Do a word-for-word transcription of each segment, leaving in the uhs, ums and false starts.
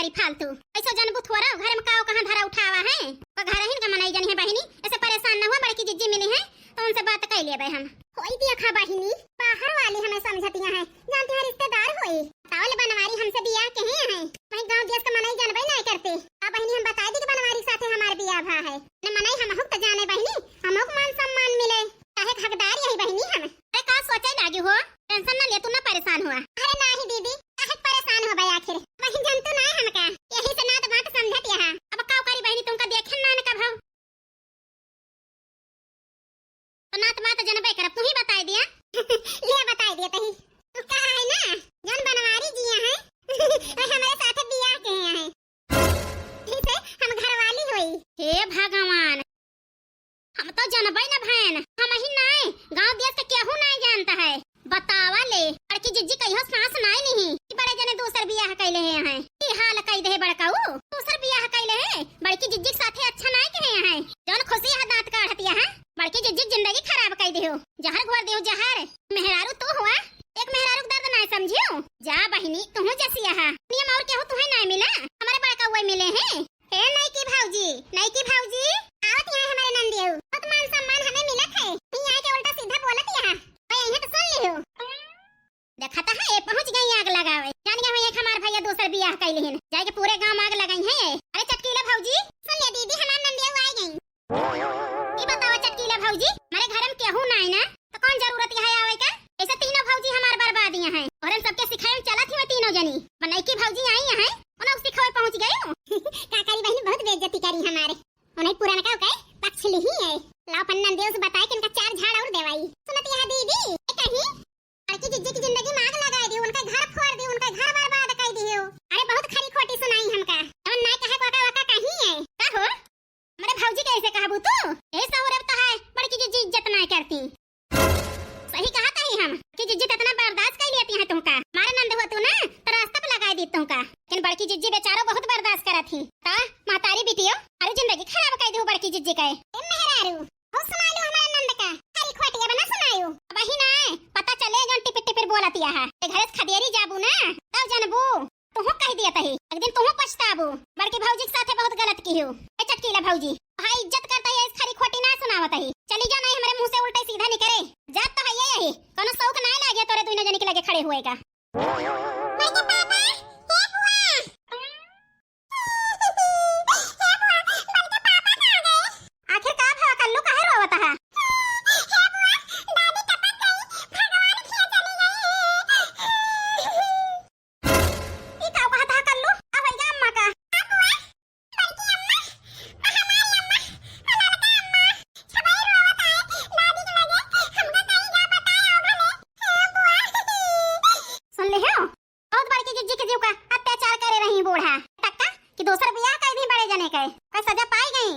ई फालतू। ऐसो जनबू थोरा, घर में काव कहाँ धरा उठावा है। वो घर हिन का मनई जनी है बहिनी, ऐसे परेशान न हुआ, बड़की जिज्जी मिली है, तो उनसे बात कर लेबे हम। होई देखा बहिनी, बाहर वाली हमें समझतिया है, जानती है रिश्तेदार होई। बताओ ले बनवारी हमसे बियाह के हैं, वहीं गाँव देश के मनई जानबे नहीं करते। अब बहिनी हम बता दी कि बनवारी के साथे हमार बियाह भा है। न मनई हमहू त जाने बहिनी, हमहू के मान सम्मान मिले। काहे के हकदार यही बहिनी हम। अरे का सोचे लागी हो? टेंशन ना ले, तू ना परेशान हुआ। अरे नाही दीदी, काहे के परेशान होबे आखिर? वही जनतू ना है हमका, यही से नात बात समझत यहाँ। अब का करी बहिनी, तुमका देखे ना न कभो। तो नात बात जनबे करब, तू ही बताई दिया। ले बताई दिया तही। का है ना, जन बनवारी जिया है, और हमारे साथे बियाह के हैं। ठीक है, हम घरवाली होई। हे भगवान, हम तो जनबे न भयन, हम ही नाय, गाँव देश के केहू नाय जानता है। बतावा ले, बड़की जिज्जी कहियो सास नाय नहीं, कि बड़े जने दूसर बियाह कैले हैं, हैं। ई हाल कई दे बड़काऊ, दूसर बियाह कैले हैं, बड़की जिज्जी के साथे अच्छा नाय कहे हैं। जौन खुशी है दांत काढ़तिया है, बड़की जिज्जी जिंदगी खराब कई देहो, जहर घोर देहो जहर। मेहरारू तू हुआ, एक मेहरारू के दर्द नाय समझियो। जा बहिनी, तुहू जसिया है, नियम और केहू तुहे नाय मिला, हमारे बड़काऊ मिले हैं। ए नईकी भौजी, नईकी भौजी, आवत यहाँ हमारे नंदियो। बहुत मान सम्मान हमें मिलत है। नहीं आए के उल्टा सीधा बोलत यहाँ। भाई यहाँ तो सुन लियो। देखा तो है, पहुँच गई आग लगावे। जान गए एक हमार भैया दूसर बियाह कैले हैं। जाए के पूरे गांव आग लगाई है। अरे चटकीला भौजी, सुन ले दीदी, हमार नंदियो आ गई। ई बतावा चटकीला भौजी, हमारे घर में केहू ना है ना, तो कौन जरूरत है आवे का? ऐसे तीनों भौजी हमार बर्बादियां हैं। और हम सबके सिखाए में चलत ही तीनों जनी। बनई की भौजी आई हैं, उन्हें सिखावे पहुँच गए। का करी बहन, बहुत बेइज्जती करी हमारे। उन्हें पुराना का कहे पक्ष लिही है। लाओ पन्ना देव से बताए कि इनका चार झाड़ और देवाई। सुनत यहाँ दीदी, ये कहीं बड़की जिज्जी की जिंदगी में आग लगाई दी, उनका घर फोड़ दी, उनका घर बर्बाद कर दी हो। अरे बहुत खरी खोटी सुनाई हमका। जवन ना कहे को का, का कहीं है। का हो? हमरे भौजी के ऐसे कहबू तू? ए सहुरे तो है, बड़की जिज्जी इज्जत ना करती। सही कहा तही हम कि जिज्जी तो इतना बर्दाश्त कर लेती है तुमका। मारे नंद हो तू ना, तो रास्ता पे लगा दी तुमका। लेकिन बड़की जिज्जी बेचारो बहुत बर्दाश्त करत ही। ता महतारी बिटियो, अरे जिंदगी खराब कर दे बड़की जिज्जी के। ए मेहरारू, हो सुनायो हमारे नंद का, खरी खोटी अब ना सुनायो। अब ही ना, पता चले जौन टिपिर टिपिर बोलतिया है। ए घरे से खदेरी जाबू ना, तब जनबू। तुहू कह दिया तही, एक दिन तुहू पछताबू। बड़की भौजी के साथे बहुत गलत किहू। ए चटकीला भौजी, भाई इज्जत करता है, इस खरी खोटी ना सुनावत ही। चली जा, नहीं हमरे मुँह से उल्टा सीधा निकरे। जात तो है ये यही, कोनो शौक ना लागे तोरे दुइनो जनी के लगे खड़े हुए का। बड़के पापा, हे बुआ। हे बुआ, बड़के पापा कहाँ गए? आखिर का भवा कल्लू, काहे रोवत है? हे बुआ, दादी टपक गई, भगवान खिया चली गई। ई का कहत हा कल्लू? अब होइगा अम्मा का। का बुआ? बड़की अम्मा? हमारी अम्मा? ललका अम्मा? सबही रोवत आए दादी के लगे। हमका कहीं जा बताए आओ भले। हाँ बुआ। सुन ले हो? बहुत बड़की जिज्जी के जीव का अत्याचार करे रही बूढ़ा। तक्का कि दोसर बियाह कर दी बड़े जने के। का सजा पाई गई?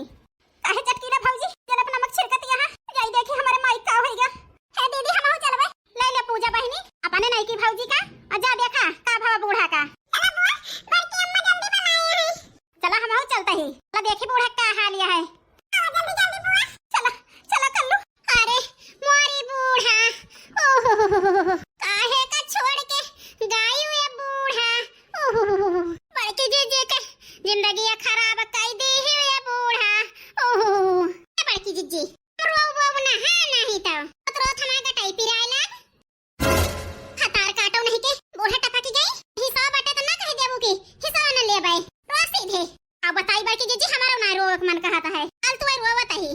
काहे चटकीला भौजी, जल पे नमक छिड़कत यहाँ, जाई देखी हमारे माई का होइगा। हे दीदी, हमहू चलबे। ले ले पूजा बहिनी, अपने नईकी भौजी का, और जा देखा का भवा बूढ़ा का। चला बुआ, बड़की अम्मा जल्दी बुलाए हैं। चला हमहू चलते ही, चला देखी बूढ़ा का हाल यह है। आओ जल्दी जल्दी बुआ। चला, चला कल्लू। अरे मोरी बूढ़ा, ओहो, काहे का छोड़ के गायु ये बूढ़ा, ओहो, बड़की जिज्जी के जिंदगी खराब कर दी है ये बूढ़ा। ओहो, ए बड़की जिज्जी, रो वो ना है नहीं तो। तो रो थमा का टाई पिराए लाग। हतार काटो नहीं के, बूढ़ा टपक गई। हिसाब बटे तो ना कह देबू की हिसाब न लेबे। रो सीधे। अब बताई बड़की जिज्जी, हमारा ना रोवे के मन कहता है। कल तू रोवत ही।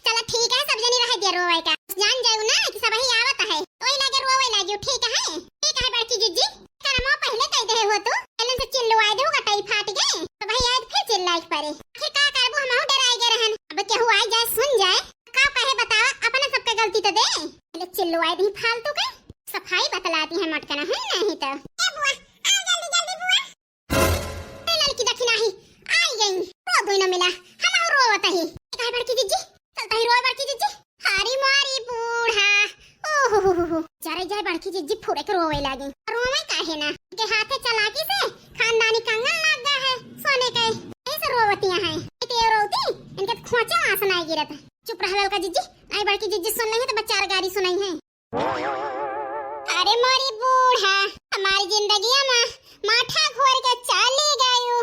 चला ठीक है, सब जनी रह दे रोवे का। जान जाऊ ना कि सब ही आवत है। तो ही लगे रोवे लागियो, ठीक है? ठीक है बड़की जिज्जी। करमो पहले कह दे हो तू, पहले से चिल्लवाए दे हो, गटाई फाट गए, तो भाई आज फिर चिल्लाई के परे। आखिर का करबो, हमहू डराए गए रहन, अब केहू आई जाए सुन जाए, का कहे बतावा, अपने सबके गलती तो दे। पहले चिल्लवाए दी फालतू के, सफाई बतलाती है मटकना है नहीं तो। ए बुआ, आओ जल्दी जल्दी बुआ। अरे ललकी देखी नाही, आई गई। रो दोई न मिला, हम और रोवत ही। काहे बड़की जिज्जी? चलता ही रोए बड़की जिज्जी। हारी मारी बूढ़ा। ओहो हो हो हो। जा रे जाए बड़की जिज्जी फुरे के रोवे लागी। रोवे काहे ना? के हाथे चालाकी से खानदानी कंगन लाग गया है सोने के। ऐसे रोवतियां हैं। इते रोती, इनके तो खोंचे आंसू ना गिरत। चुप रह ललका जिज्जी, आई बड़की जिज्जी सुन लेंगे तो बच्चा गारी सुनाई है। अरे मोरी बूढ़ा, हमारी जिंदगिया में माठा घोर के चली गयू।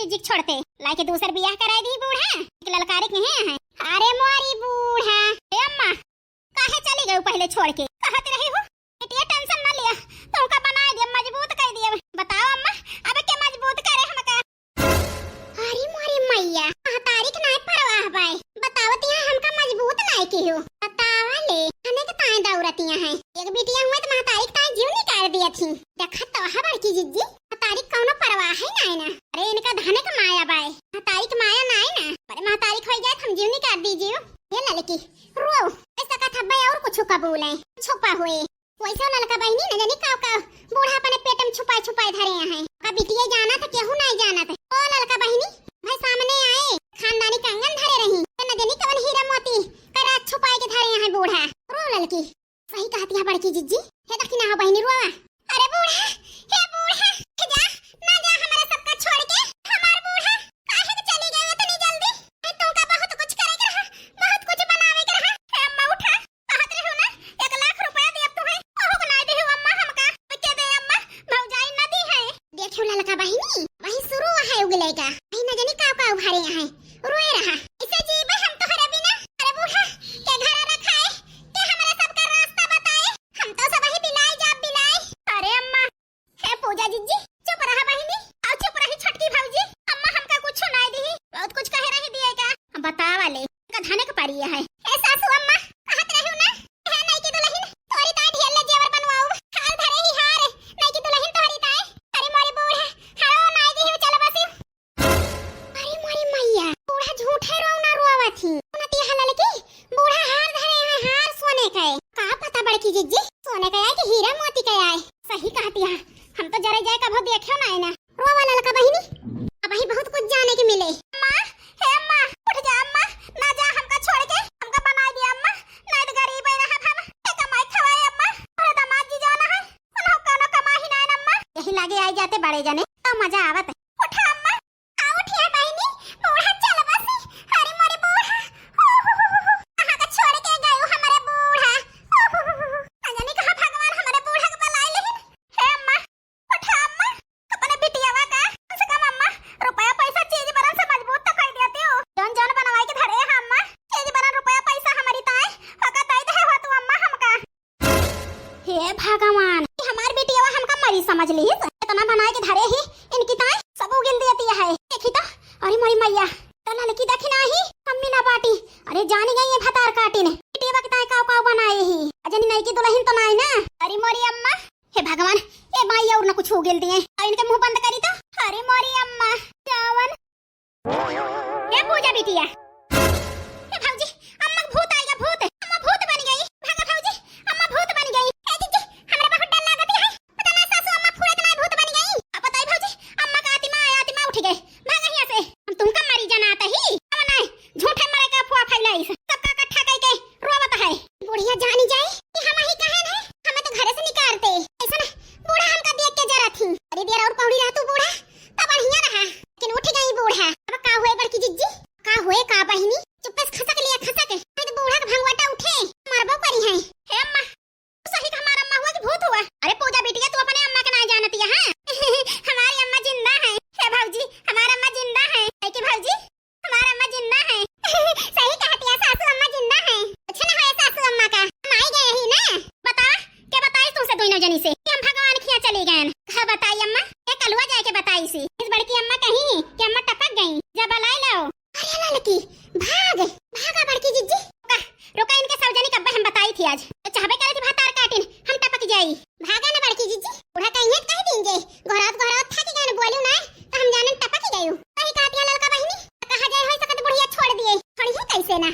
जिक छोड़ते, लाइके दूसर बियाह कराइ दी बूढ़ा, एक ललकारी के हैं, हैं। अरे मोरी बूढ़ा, ए अम्मा, काहे चली गयू पहिले छोड़ के? कहत रही हूँ, बिटिया tension न लिया, तुमका बनाइ दिया, मजबूत कइ दिया। बताओ अम्मा, अब के मजबूत करे हमका? अरे मोरी मैया, महतारी के नाय परवाह बाय। बतावत यहाँ हमका मजबूत नाय किहू। बतावा ले, हने के ताए दौरतिया हैं। एक बिटिया हुए तो महतारी के ताए जीव निकाल दिया थी। देखत तो हा बड़की जिज्जी, महतारी के कौनो परवाह है नाय ना। अरे इनका धने के माया बाय, महतारी के माया नाय ना। अरे महतारी के होइ जाए तो हम जीव निकाल दी जीव। ये ललकी, रो, ऐसा कथा बाय और कुछ कबूल है, छुपा हुए। वैसे ललका बहिनी न जानी का का बूढ़ा अपने पेट में छुपाए छुपाए धरे हैं। का बिटिया जानत है, केहू नाहीं जानत है। ओ ललका बहिनी, भाई सामने आए, खानदानी कंगन धरे रही, त न जानी कवन हीरा मोती करा छुपाए के धरे हैं बूढ़ा। रो ललकी, सही कहती है बड़की जिज्जी। हे दखिना हो बहिनी रोवा। अरे बूढ़ा, हे बूढ़ा, हे जा, ना जा हमरा सबका छोड़ के, हमार बूढ़ा, काहे के चली गई इतनी जल्दी? ए, तुमका बहुत कुछ करे के रहा, बहुत कुछ बनावे के रहा। हे अम्मा उठा, कहत रहू ना, एक लाख रुपया देब तुहे, ओहू के नाय देहू अम्मा हमका। के दे अम्मा, भौजाई न दी है। देखियो ललका बहिनी, वही शुरू है उगले का। वही न जानी का का उघारे हैं। रोए रहा। इसे जीबे हम तोहरे बिना। अरे बूढ़ा, के घर रखाए, के हमरा सबका रास्ता बताए। हम तो सब ही बिलाए जाब बिलाए। अरे अम्मा, हे पूजा जिज्जी, चुप रहा बहिनी, अउ चुप रही छोटकी भौजी। अम्मा हमका कुछ नाय दिही, बहुत कुछ कहे रही दिए का। बतावा ले, का धने के पारी है। हे सासू अम्मा, कहत रहू ना, हे नई की दुल्हन, तोरी ताई ढेर ले जेवर बनवाऊ, हार धरे ही हार, नई की दुल्हन तोरी ताई, अरे मोरी बूढ़ा, हारो नाय दिही, चल बसी। अरे मोरी मैया, बूढ़ा झूठे रोना रोवा थी। सुनती है ललकी, बूढ़ा हार धरे हैं, हार सोने का है। का पता बड़की जिज्जी, सोने का है कि हीरा मोती का है। सही कहती है, हम तो जरे जाए कभो देखे ना है ना। रोवा ललका बहिनी, अबही बहुत कुछ जाने के मिले। अम्मा, हे अम्मा, उठ जा अम्मा, ना जा हमका छोड़ के, हमका बनाए दिया अम्मा, नहीं तो गरीब ही रहब हम। हे कमाई खवाए अम्मा, अरे दामाद जी जाना है, उन्हों कोनो कमाही नाय अम्मा। यही लागे आई जाते बड़े जने, तो मजा आवत। उठा अम्मा, आ उठिया बहिनी, बूढ़ा चल बसी। अरे मोरे बूढ़ा, ओ हो हो हो हो, कहाँ का छोड़ के गयो हमरे बूढ़ा? ओ हो हो हो हो, न जानी कहाँ भगवान हमरे बूढ़ा के बुलाए लेहिन। हे अम्मा, उठा अम्मा, अपने बिटियावा का, कम से कम अम्मा, रुपया पैसा चीज बरन से मजबूत तो कर देती हो। जौन जौन बनवाई के धरे है अम्मा, चीज बरन रुपया पैसा हमारी ताए, ओका दे दे हो तू अम्मा हमका। हे भगवान, ये हमार बिटियावा हमका मरी समझ ली है। इतना बनाए के धरे ही, इनकी ताए सब उगिल देती है। देखी तो, अरे मोरी मैया, तो ललकी देखी नाही, अम्मी ना बाटी। अरे जानी गई ये भतार काटिन। बिटियावा की ताए काव काव बनाए ही। अजनी नई की दुल्हन तो नाई ना। अरे मोरी अम्मा, हे भगवान, ए माई और न कुछ उगिल दिए। और इनके मुंह बंद करी तो। अरे मोरी अम्मा, जावन। ए पूजा बिटिया। ए भौजी, अम्मा के भूत आइगा, भूत। अम्मा भूत बन गई। भागा भौजी, अम्मा भूत बन गई। ए जिज्जी, हमरा बहुत डर लागत है। पता ना सासू अम्मा फुरत ना भूत बन गई। अब बताई भौजी, अम्मा का आत्मा, आत्मा उठ गए। भागा हियां से। हम तुमका मरी जाना आता ही। अब ना, झूठे मरे का अफवाह फैलाई। सबका इकट्ठा करके रोवत है। बुढ़िया जानी जाए कि हम ही कहन है, हमें तो घरे से निकारते। ऐसा ना, बूढ़ा हमका देख के जरा थी। अरे देर और पौड़ी रहा तू बूढ़ा, तब बढ़िया रहा। लेकिन उठ गई बूढ़ा। अब का हुए बड़की जिज्जी? का हुए का बहिनी? चुप्पे से खसक लिया, खसक। नहीं तो बूढ़ा के भंगवटा उठे, मरबो करी है। हे अम्मा, सही का हमारा अम्मा हुआ कि भूत हुआ? अरे पूजा बिटिया, तू अपने अम्मा के ना जानती है, हाँ? हमारी अम्मा जिंदा है। हे भौजी, हमारा अम्मा जिंदा है। है कि भौजी? हमारा अम्मा जिंदा है। सही कहती है सासू, अम्मा जिंदा है। कुछ ना होए सासू अम्मा का, हम आई गए ही ना। बता, क्या बताई तुमसे दोनों जनी से कि हम भगवान खिया चली गए? हाँ बताई अम्मा, ये कलुआ जाए के बताई सी। इस बड़की अम्मा कहीं कि अम्मा टपक गई, जब लाई लो। अरे ललकी, भाग, भागा बड़की जिज्जी। रुका, रुका, इनके सब जनी कब्बे हम बताई थी आज। तो चाहबे करे थी भातार काटिन, हम टपक जाई। भागा ना बड़की जिज्जी, बूढ़ा कहीं कह दीन जे, गोहरात गोहरात थक गए न बोलू ना, तो हम जानन टपक गयू। सही कहती है ललका बहिनी, तो कहा जाए होई सकत बुढ़िया छोड़ दिए, छोड़ी है कैसे ना।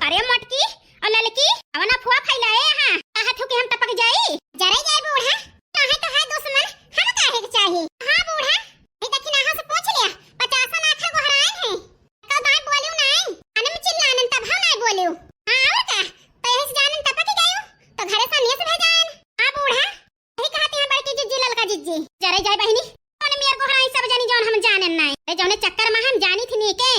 अरे मोटकी, और ललकी, अवन अफवाह फैलाए यहाँ, कहा थू कि हम टपक जाई? जरे जाए बूढ़ा, काहे तो है दुश्मन, हम काहे के चाही? हाँ बूढ़ा, ये देखी ना से पूछ लिया, पचास लाख गोहराए हैं। कल भाई बोलियो नाई, अनम चिल्लानन तब हम नाई बोलियो। हाँ, और का? तो यही से जानन टपक गयो, तो घरे से नेस भेजायन। हाँ बूढ़ा, यही कहती हैं बड़की जिज्जी, ललका जिज्जी। जरे जाए बहिनी, कौन मेर गोहराई सब जानी जौन हम जानन नाई। अरे जौने चक्कर में हम जानी थी नीके,